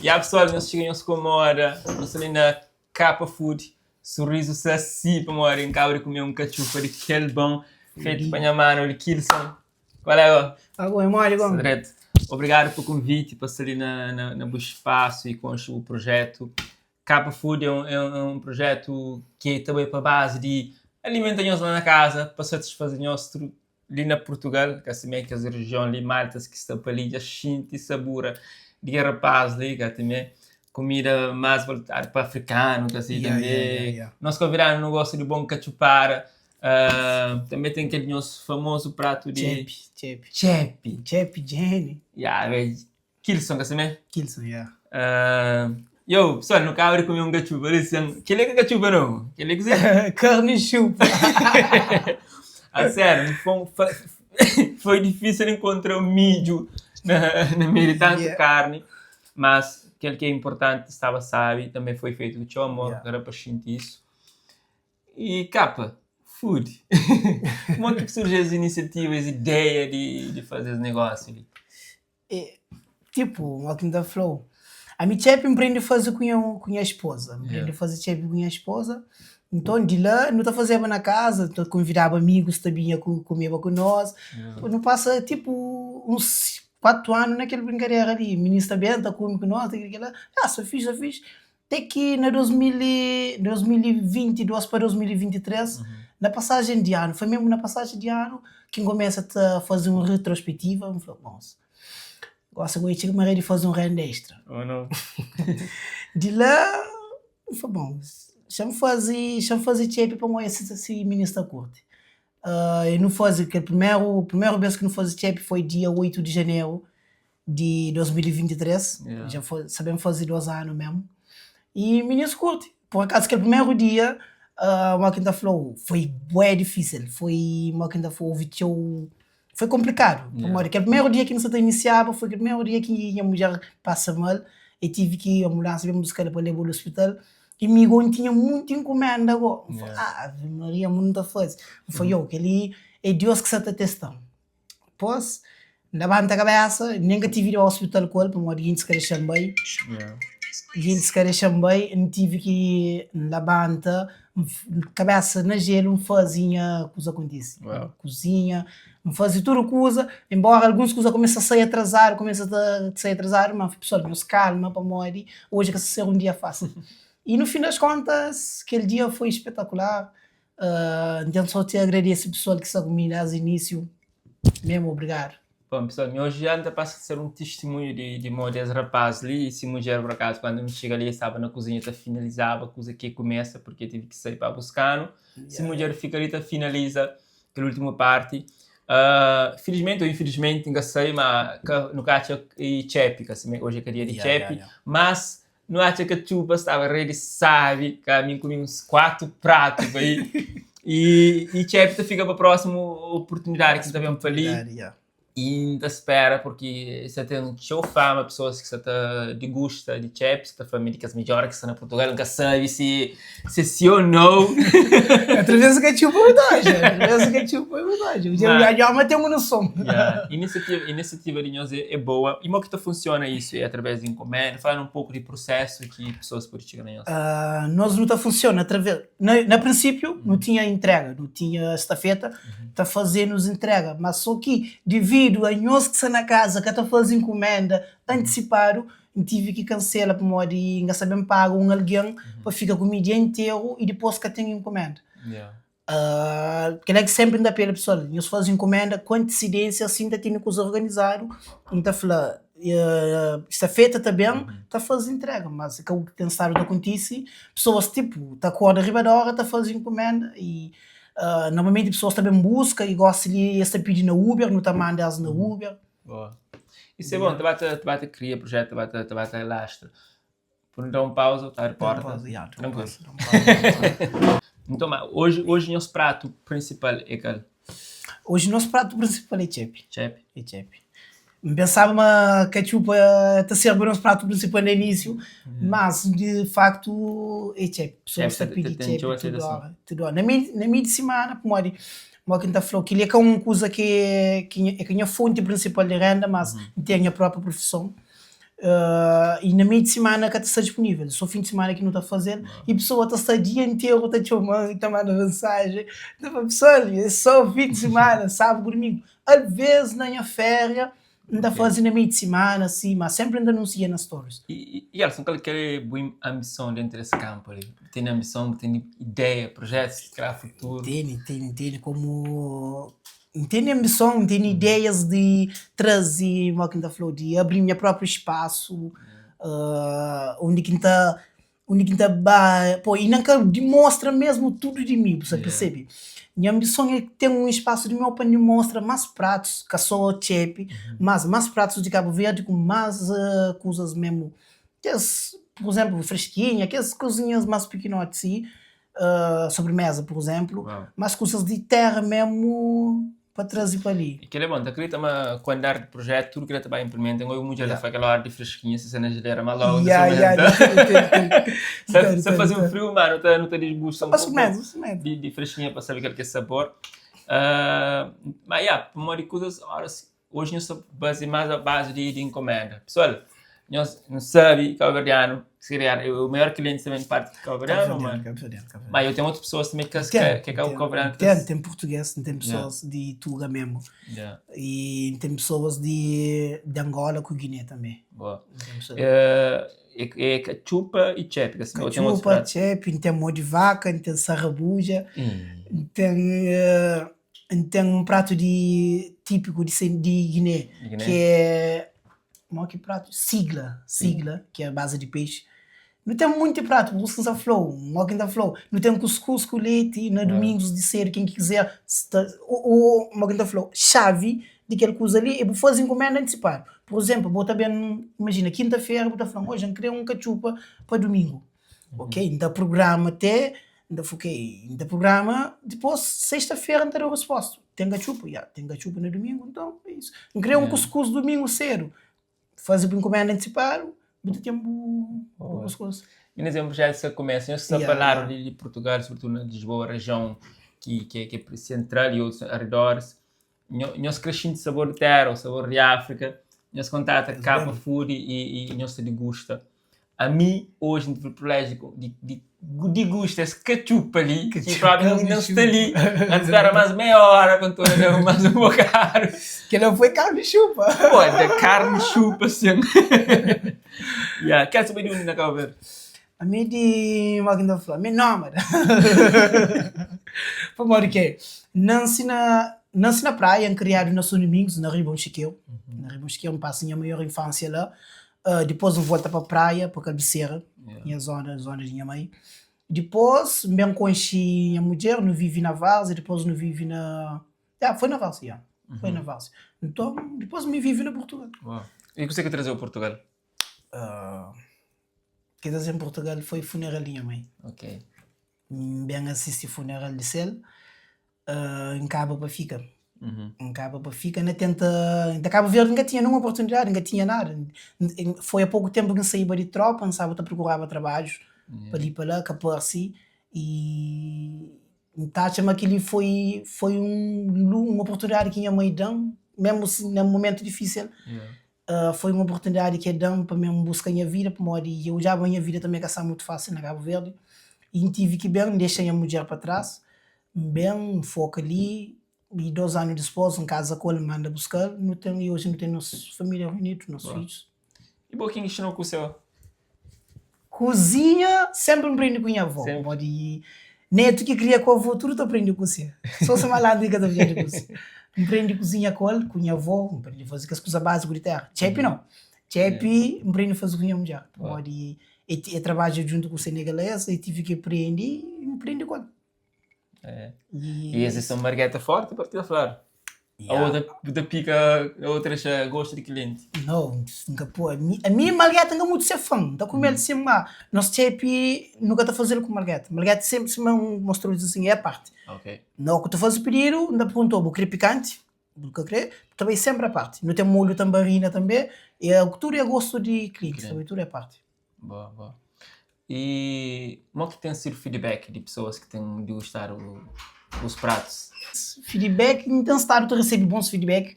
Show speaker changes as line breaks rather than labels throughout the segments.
Ya pessoal, nhos txiga nhos komoda, nu sta li na Kapa Food, sorriso sta si pamodi N kaba di kume un katxupa di kel bon fetu pa nha manu di Kilson. Qual é go?
Ah, bom, é mole, bom.
Dreto. Obrigado pa konviti pa sta li na, na, na bu spasu i konxe bu projetu. Kapa Food é un, é un, é un projetu ki ta bai pa base di alimenta nhos la na kaza pa satisfaze nhos tudu li na Portugal, ka simé kes região li, maltas ki sta pa li dja xinti sabura di kel rapaz li, ka timé kumida más voltadu pa afrikanu, ka si
Yeah,
tanbê.
yeah, yeah, yeah.
Nos konvidadu nu gosta di bon katxupara, uh, tanbê ten kel nhos famozu pratu di
Txepi, txepi.
txepi.
Txepi, Jenny.
Ya, Kilson, ka simé?
Kilson, yeah.
Uh, yo, pessoal, nu kaba di kume un katxupa li sen. Kel-li é ka katxupa não, kel-li é kuzê?
Carne chupa.
A sério, foi, foi, foi difícil encontrar o midju na, na meio de tanto
Yeah.
carne, mas kel que é importante estava sabe, também foi feito com txeu amor,
Yeah.
era para sentir isso. E capa, food. Como é que surgiu essa iniciativa, essa ideia de, de fazer esse negócio ali?
É, tipo, o ki N ta fla-u, ami txepi N prende faze ku nha ku nha espoza, N prende faze txepi ku nha espoza, nton di la nu ta fazeba na kaza, nu ta konvidaba amigus ta binha ku kumeba ku nos, nu pasa tipo uns 4 anu na kel brinkadera li, minis ta ben ta kume ku nos, ta kel kila, ah sta fixi sta fixi, te ki na 2000 e 2022 pa 2023, na pasajen di anu, foi mesmu na pasajen di anu ki N kumesa ta faze un retrospetiva, N fla, bons, gosi gosi txiga manera di faze un renda extra.
Oh no.
Di la, N fla, bon, xa-m faze, xa-m faze txepi pa N odja si si minis ta kurti. E nu faze kel primeru, primeru bes ki nu faze txepi foi dia 8 di janeru di 2023,
Yeah.
dja foi, sa ben faze 2 anu mesmu, e minis kurti, por akazu kel primeru dia, uh, mo ki N ta fla-u, foi bué difísil, foi mo ki N ta fla-u, houve txeu, foi konplikadu,
Yeah.
pamodi kel primeru dia ki N sa ta inisiaba foi kel primeru dia ki nha mudjer pasa mal, e tive ki anbulansia ben buska-l pa leba-l ospital, e mi go N tinha munti inkumenda go, N fla,
Yeah.
ah, ave maria, mo N ta faze? N fla, yo, kel-li é Deus ki sa ta testa-m. Dipôs, N labanta kabésa, nen ka tive di ba ospital ku el pamodi gentis ka dexa-m bai. Gentis ka dexa-m bai, N tive ki N labanta, kabésa na jelu, N faze nha kuza kontise. N kuzinha, N faze tudu kuza, enbóra alguns kuza kumesa sai atrazadu, kumesa ta sai atrazadu, ma N fla pesoal, nhos kalma pamodi oji ka sta ser un dia fásil. I no fin das kontas, kel dia foi spetakular. N ten só ti agradese pesoal ki sta ku mi desdi inísiu mesmu obrigadu.
Bom pessoal, mi hoje já ta passa a ser um testemunho de, de modi es rapaz li e si mudjer por acaso quando mi chega li estava na cozinha ta finalizava kuza ki começa porque tive ki sai pa buscano si mudjer fica li ta finaliza kel último parte uh, felizmente ou infelizmente nka sai ma ka, nu ka atxa e txepi ka sime hoje é ka dia de
Yeah,
txepi
yeah, yeah.
mas Nu atxa ka txuba staba rei di sabi, ka mi kumi uns 4 pratu pa i. I, i txefi ta fika pa prósimu oportunidadi ki ta ben pa li.
Yeah.
I N ta spera porque sa ten txeu fama, pesoas ki sa ta digusta di txepi, sa ta fla mi di kes midjor ki sta na Portugal, N ka sabi si si si ou nou.
Através ka txupa verdade, através ka txupa verdade.
Ma-
Já ma tem uma noção.
Yeah. Iniciativa, iniciativa di nhos é, é boa. E mo ki ta funciona isso? É através di encomenda? Fala um pouco di processo ki pessoas pode txiga na nhos.
Uh, nós não tá funciona através na, na princípio não tinha entrega, não tinha estafeta, tá fazendo entrega, mas só que devido a nós que está na casa que tá fazendo encomenda antecipado, N tive ki kansela pamodi N ka sa ben paga un algen pa fika ku mi dia interu i dipôs ka ten inkumenda. Kel-la ki sénpri N ta pede pesoal, nhos faze inkumenda ku antisidénsia, asin ta tene kuza organizadu. N ta fla, stafeta ta ben, ta faze intrega, mas ka u ki ten stadu ta kontise, pesoas tipu ta korda riba di óra ta faze inkumenda i normalmenti pesoas ta ben buska i gósi li es ta pidi na Uber, nu ta manda es na Uber.
Boa. Isso é bom, ta ba ta, ta ba ta cria projeto, ta ba ta, ta ba ta lastra. Por não dar um pausa, tá de porta.
Pausa, yeah, dá um
Tranquilo.
pausa, dá um pausa.
Então, mas hoje, hoje nosso prato principal é qual?
Hoje nosso prato principal é txepe.
Txepe.
É txepe. N pensaba ma katxupa ta serba nosso prato principal na início, mas de facto é txepe. Pessoas
Txepe
ta
ta-
pidi
ta- tem
txepe
txeu
tudo
aceitação.
hora, tudo hora. Na meio, na meio de semana, pamodi. Mo ki N ta fla-u, kel-li é ka un kuza ki é ka nha fonti prinsipal di renda, mas N ten nha própi profison. I na meiu di simana ka ta sta dispunível, sô fin di simana ki nu ta faze-l. I pesoa ta sta dia interu ta txoma-m i ta manda mensajen. N ta fla, Pesoal, é sô fin di simana, sábadu ku dumingu. Alvês na nha féria N ta faze na meiu di simana, si, ma sénpri N ta anunsia na stories.
I Gelson, kal ki é bu anbison dentu des kanpu li? Bu tene anbison, bu tene ideia, projetus kla futuru?
Tene, tene, tene. Komu N tene anbison, N tene ideias di traze, modi ki N ta fla-u, di abri nha própriu spasu, undi ki N ta undi ki N ta ba, pô, i na ka dimostra mesmu tudu di mi, bu sa persebe? Nha anbison é ten un spasu di meu pa N dimostra más pratus, ka sô txepi, mas más pratus di Kabu Verdi ku más kuzas mesmu, kes, pur izénplu, freskinha, kes kuzinhas más pikinoti si, sobremeza, pur izénplu, más kuzas di téra mesmu. pa traze pa li.
E kel é bon, ta kridita ma ku andar di projetu tudu kila ta bai inplimenta, N obi mudjer ta fla kel ora di freskinha si sta na jelera ma logu ta sprimenta. Sa faze un friu ma nu ta nu ta disgusta un poku di freskinha pa sabe kal ki é sabor. Ma ya, pamodi kuzas oras oji nu sta baze mas a bazi di inkomenda. Pesoal, Nhos nu sabe kabuverdianu, se calhar é o maior cliente também de parte de kabuverdianu, mano. Mas eu tenho outras pessoas também que
Tem,
que é kabuverdianu.
Tem, tem português, tem pessoas de Tuga mesmo.
Yeah.
E tem pessoas de Angola com Guiné também.
Boa. É, é cachupa e tchepe, assim, ou tem outros
Cachupa,
pratos?
tchepe, tem mão de vaca, tem sarrabuja, tem, tem um prato de típico de, de Guiné,
Guiné.
que é Mo ki pratu? Sigla, sigla, ki é a base di pexi. Nu ten munti pratu, bu sa fla-u, mo ki N ta fla-u. Nu ten kuskus ku leti na dumingus di sedu, ken ki kizer sta, o mo ki N ta fla-u, xavi di kel kuza li é bu faze inkumenda antisipadu. Pur izenplu, bo ta ben, imajina, kinta-fera bu ta fla-m, oji N kre un katxupa pa dumingu. Ok, N ta prugrama te, N ta fla, ok, N ta prugrama, dipôs sexta-fera N ta da-u resposta. Ten katxupu? Ya, ten katxupu na dumingu, nton é isu. N kre un kuskus dumingu sedu, faze bu inkumenda antisipadu, bu ta ten bu kuskus.
Mi na exemplu já sa kumesa, nhos sta faladu di Portugal, sobretudu na Lisboa, região ki ki é sentral e otus arredores, nhos kre xinti sabor di tera ou sabor di Áfrika, nhos kontata Kapa Food e nhos ta digusta. Ami hoje N tive privilégio di di digusta es katxupa li, ki propi N sta li, N spera mas meia hora pa N torna bebe mas un bokadu.
Kela foi karni xupa.
Pô, da karni xupa sin. Ya, kel sabe di undi na Cabo Verde?
Ami di, moda ki N ta fla, ami é nómada. Pamodi ke? N nansi na, N nansi na Praia, N kriadu na São Domingos, na Ribon Xikeu. Na Ribon Xikeu N pasa nha maior infánsia la. Dipôs N volta pa Praia, pa Kalbisera, nha zóna, zóna di nha mai. Dipôs N ben konxe nha mudjer, nu vive na Várzea, dipôs nu vive na, ya, foi na Várzea, ya, foi na Várzea. Nton, dipôs mi vive na Purtugal.
Uau! I kuzê ki traze-u Purtugal?
Ki traze-m Purtugal foi funeral di nha mai.
Ok.
N ben asisti funeral di sel, N kaba pa fika. N kaba pa fika na tenta, na Kabu Verdi N ka tinha ninhun oportunidadi, N ka tinha nada. Foi a poku tenpu ki N saiba di tropa, N staba ta prokuraba trabadju pa li pa la, ka parse. I N ta atxa ma kel-li foi foi un un oportunidadi ki nha mai da-m, mésmu si na mumentu difísil, foi un oportunidadi ki el da-m pa mi N buska nha vida, pamodi eu odjaba ma nha vida tanbe ka staba mutu fásil na Kabu Verdi. I N tive ki ben, N dexa nha mudjer pa tras. N ben, N foka li, i dos anu dispos N kaza ku el, N manda buska-l, nu ten, i oji nu ten nos familia reunidu, nos fidjus.
I bo kin ki nxinau kuzê?
Kuzinha senpri N prende ku nha avó, pamodi netu ki kria ku avó tudu ta prende kuzê, so se malandru ki ka ta prende kuzê. N prende kuzinha ku el, ku nha avó, N prende faze kes kuza básiku di téra. Txepi nau, txepi N prende faze ku nha mudjer, pamodi el trabadja djuntu ku senegalês, el tive ki prende, N prende ku el.
É. E esse são margueta forte para te falar. A outra da pica, a outra deixa gosto de cliente.
Não, nunca pô. A mi malgueta nunca muito ser fã. Tá com medo sempre lá. Nós sempre nunca tá fazendo com malgueta. Malgueta sempre se me mostrou assim é a parte.
Ok.
Não, que tu faz o pedido, ainda perguntou, bu querer picante? Bu ka kre? Também sempre a parte. Não tem molho tambarina também. É, tudo é gosto de cliente, também tudo é parte.
Boa, boa. E mo ki ten sidu feedback di pesoas ki ten digustadu? bus pratus?
Feedback, N ten stadu ta resebe bons feedback.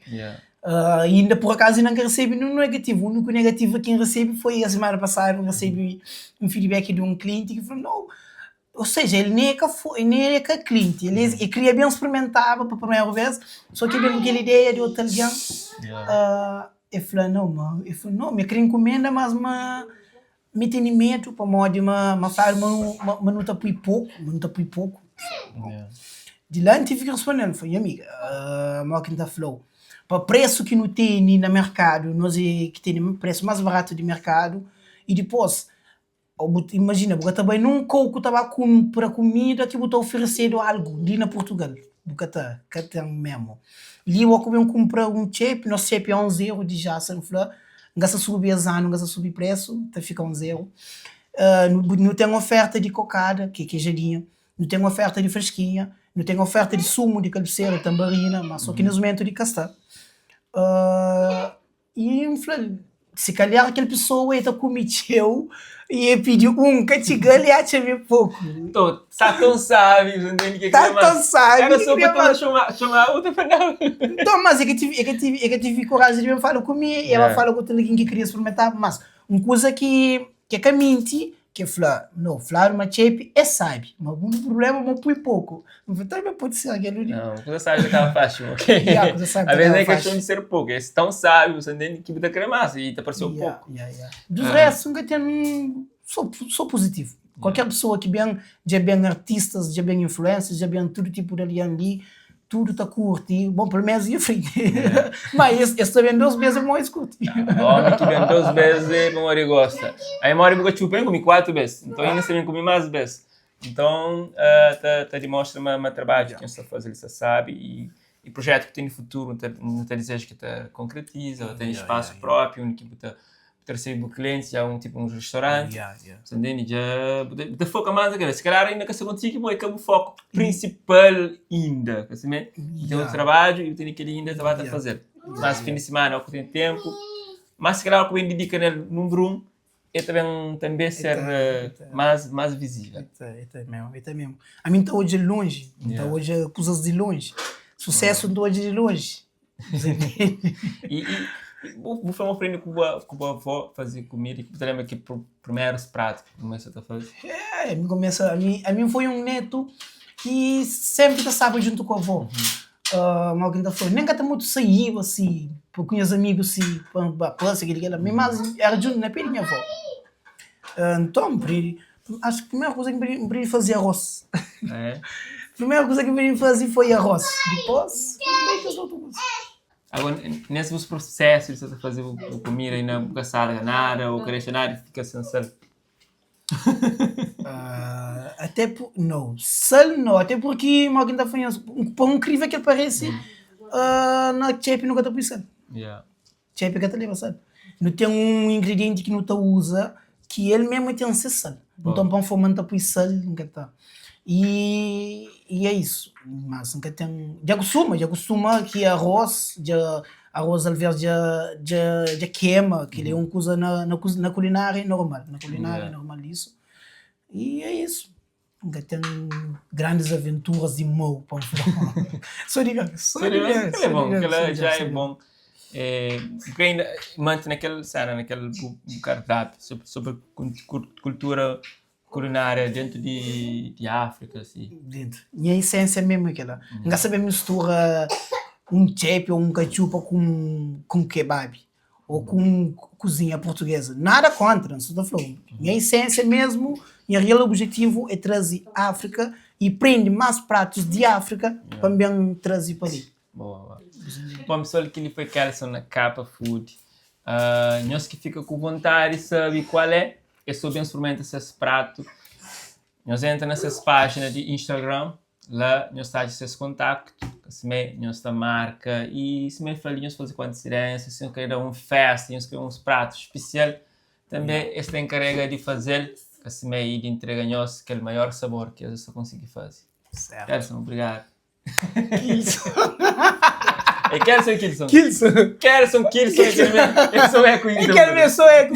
Inda por akazu inda N ka resebe nenhun negativu. Úniku negativu ki N resebe foi a semana pasadu N resebe un feedback di un klienti ki fla-m, nau, Ou seja, el nem é ka foi, nem é ka cliente, el é, el kria ben sprimentaba pa primeru vez, só ki el ben ku kel ideia di otu algen, el fla nau, ma el fla nau, mi kre enkumenda, mas ma mi tene medu pamodi ma ma fladu ma nu ma nu ta pui poku, ma nu ta pui poku. Di la N tive ki responde-l, N fla, nha amiga, modi ki N ta fla-u, pa presu ki nu tene na merkadu, nos é ki tene presu más baratu di merkadu, i dipôs Ô bu imajina, bu ka ta bai nun kau ku ta ba kunpra kumida ki bu ta oferesedu algu li na Purtugal. Bu ka ta, ka ten memu. Li ô ku ben kunpra un txepi, nos txepi é uns eru di já, sa nu fla, N ka sa subi es anu, N ka sa subi presu, ta fika uns eru. Nu ten oferta di kokada, ki é kejadinha, nu ten oferta di freskinha, nu ten oferta di sumu di kalbisera, tanbarina, ma so ki nes mumentu li ka sta. I N fla-l, Si kalhar kel pesoa e ta kume txeu i e pidi un, ka txiga-l e atxa ma é poku.
Nton, sta ton sabi, bu ntende ke
Sta
kria
ton
mas.
sabi
Era
ke
so
kria
pa
mas.
txoma, txoma otu pa nau.
Nton, mas e ka tive, e ka tive, e ka tive koraji di ben fala ku mi, e ba
Yeah.
fala ku otu algen ki kria sprimentaba. Mas, un kuza ki ke ka minti, Ke fla, No, fladu ma txepi é sabi, ma bu prublema ma pui poku. N fla, Tanbe pode ser kel li.
Não, kuza sabi ta kaba faxi, ok?
Ya, kuza sabi ta
Às vezes
kaba
não é questão
faxi.
de ser pouco, é tão sábio, você entende, que bu ta kre más e ta pareceu
Ya,
pouco.
ya, ya. Dos restu, N ka ten, so, so positivo. Qualquer pessoa ki ben, dja ben artistas, dja ben influencers, dja ben tudu tipu di algen li, Tudu ta kurti, bon pelo menos nha frenti. Ma es es ta ben dos bes é pamodi es kurti.
Omi ki ben dos bes é pamodi e gosta. Aí modi bu ka txupa N kumi 4 bes, nton inda sta ben kumi mas bes. Nton ta ta dimostra ma ma trabadju ki N sta faze li sta sabi i i projetu ki ten di futuru N ta dizeja ki ta konkretiza, ten spasu propi undi ki bu ta Bu ta resebe bu klientis dja un tipu un restauranti, sa ntende? Dja bu ta bu ta foka mas na kel-la. Si kalhar inda ka sta kontisi ki bo é ka bu foku prinsipal inda, ka si mé? Bu ten otu trabadju i bu tene kel-li inda ta ba ta fazel. Mas fin di simana o ku ten tenpu, mas si kalhar ku ben didika nel nunbru un, el ta ben tanbe ser mas mas vizível.
É ta mesmu, é ta mesmu. Ami N ta odja lonji, N ta odja kuzas di lonji. Susesu N ta odja di lonji.
I bu fla ma bu prende ku bu avó faze kumida, bu ta lenbra ki primerus pratu ki bu kumesa ta faze?
É, mi kumesa, ami N foi un netu ki senpri ta staba djuntu ku avó. Mau ki N ta fla, nen ka ta mutu saiba si, ku nhas amigu si, pa ba pasa kili kila, mi mas era djuntu na pé di nha avó. Nton, N prende, acho ki primeru kuza ki N prende, N prende faze arroz. Primeru kuza ki N prende faze foi arroz, dipôs N bai kes otu kuza.
Agora, nes bus prosesu di sta ta faze bu kumida inda bu ka salga nada ou ka dexa nada di fika sen sal?
Até por, no, sal no, até porque mau ki N ta fla nhos, pa un krivel ki el parese, na txepi nu ka ta pui sal. Txepi ka ta leba sal. Nu ten un ingredienti ki nu ta uza ki el memu ten se sal. Nton pa N forma N ta pui sal, N ka ta. I i é isu. Mas N ka ten. Dja kustuma, dja kustuma ki arroz, dja arroz alvês dja dja dja kema, kel-li é un kuza na na na kulinária é normal, na kulinária é normal isu. I é isu. N ka ten grandes aventuras di mau pa N fla. Sô di ben, sô di ben,
Kel-la é bon, kel-la dja é bon. Porque ainda mante na kel sena, na kel bu cardápio sobri kultura kulinária dentu di Áfrika si.
Dentu. Nha essensia mesmu é kel-la. N ka sabe mistura un txepi ô un katxupa ku un kebabi. Ou ku un kuzinha portuguesa. Nada kontra, N sa ta fla-u. Nha essensia mesmu, nha real objetivu é traze Áfrika i prende más pratus di Áfrika pa N ben traze pa li.
Boa, boa. Bom pessoal, kel-li foi Kelson na Kapa Food. Nhos ki fika ku vontadi sabe kual é, é so ben sprimenta ses pratu. Nhos entra na ses pájina di Instagram, La nhos ta atxa ses kontaktu, simé nhos ta marka i simé el fla li nhos faze ku antisidénsia, si nhos kre da un fésta, nhos kre uns pratu spesial, tanbê es ta enkarega di faze-l, ka simé i di intrega nhos kel maior sabor ki es ta konsigi faze. Kelson, obrigadu.
Kilson.
É Kelson ou Kilson?
Kilson.
Kelson, Kilson, é kel mesmo. É só eco
É kel mesmo, só eco.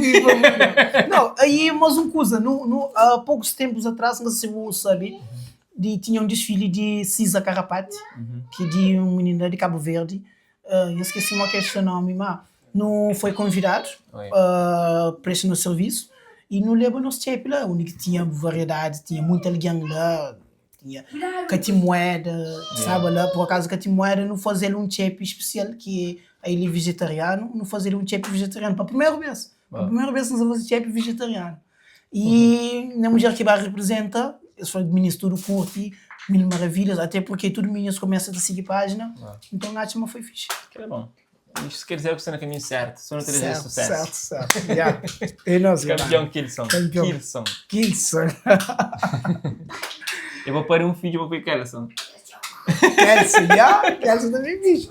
Não, aí mais uma coisa, no, no, há poucos tempos atrás, não sei se você sabe, di tinha un disfili di Cisa Carapate, ki di un minina di Cabo Verde, N skesi mo ki é se nomi, ma nu foi konvidadu pa presta nos sirvisu i nu leba nos txepi la, undi ki tinha variedadi, tinha muita algen la, tinha katimueda, staba la, pur akazu katimueda nu faze-l un txepi spesial ki el é vejetarianu, nu faze-l un txepi vejetarianu pa primeru bes, pa primeru bes nu faze txepi vejetarianu. I nha mudjer ki ba riprizenta, es fla minis tudu kurti, mil maravilhas, ate purke tudu minis kumesa ta sigi pájina, nton atxa ma foi fixi.
Kela bom. Isu ker dizer ku sta na kaminhu sertu, so nu ta deseja susesu.
Sertu, sertu, ya. É nos,
Kampion Kilson.
Kampion.
Kilson.
Kilson.
Eu vou pari um fidju, vou poi Kelson.
Kelson, ya. Kelson também é fixe.